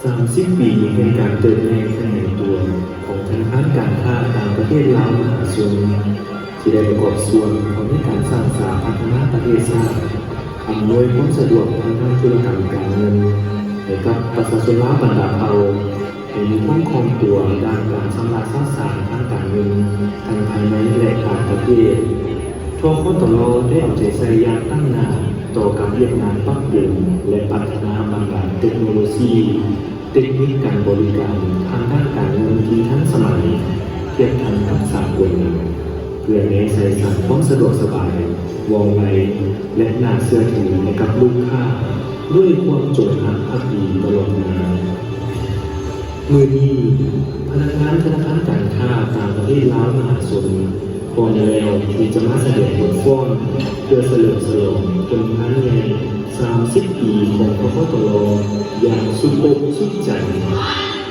ສາມສິບປີແຫ່ງການເຕີບໃຫຍ່ຂະຫຍາຍຕົວຂອງທະນາຄານການຄ້າຕ່າງປະເທດລາວມະຫາຊົນ ທີ່ໄດ້ປະກອບສ່ວນເຂົ້າໃນການສ້າງສາພັດທະນາປະເທດຊາດ, ອຳນວຍຄວາມສະດວກທາງດ້ານທຸລະກຳການເງິນໃຫ້ກັບປະຊາຊົນລາວບັນດາເຜົ່າ ໃຫ້ມີຄວາມຄ່ອງຕົວດ້ານການຊຳລະຊາວສານທາງການເງິນ ທັງພາຍໃນ ແລະ ຕ່າງປະເທດ. ທກຕລ ໄດ້ເອົາໃຈໃສ່ຢ່າງຕັ້ງໜ້າຕໍ່ກັບວຽກງານປັບປຸງ ແລະ ພັດທະນາບັນດາເຕັກໂນໂລຊີ, ເຕັກນິກການບໍລິການທາງດ້ານການເງິນທີ່ທັນສະໄໝ, ທຽບທັນກັບສາກົນ, ເພື່ອແນໃສ່ສ້າງຄວາມສະດວກສະບາຍ, ວ່ອງໄວ ແລະ ໜ້າເຊື່ອຖືໃຫ້ກັບລູກຄ້າ ດ້ວຍຄວາມຈົງຮັກພັກດີຕະຫຼອດມາ. ມື້ນີ້, ພະນັກງານທະນາຄານການຄ້າຕ່າງປະເທດລາວມະຫາຊົນ ພ້ອມແລ້ວທີ່ຈະມາສະແດງບົດຟ້ອນ ເພື່ອສະເຫຼີມສະຫຼອງຜົນງານໃຫຍ່ສາມສິບປີຂອງ ທກຕລ ຢ່າງສຸດອົກສຸດໃຈ. ເ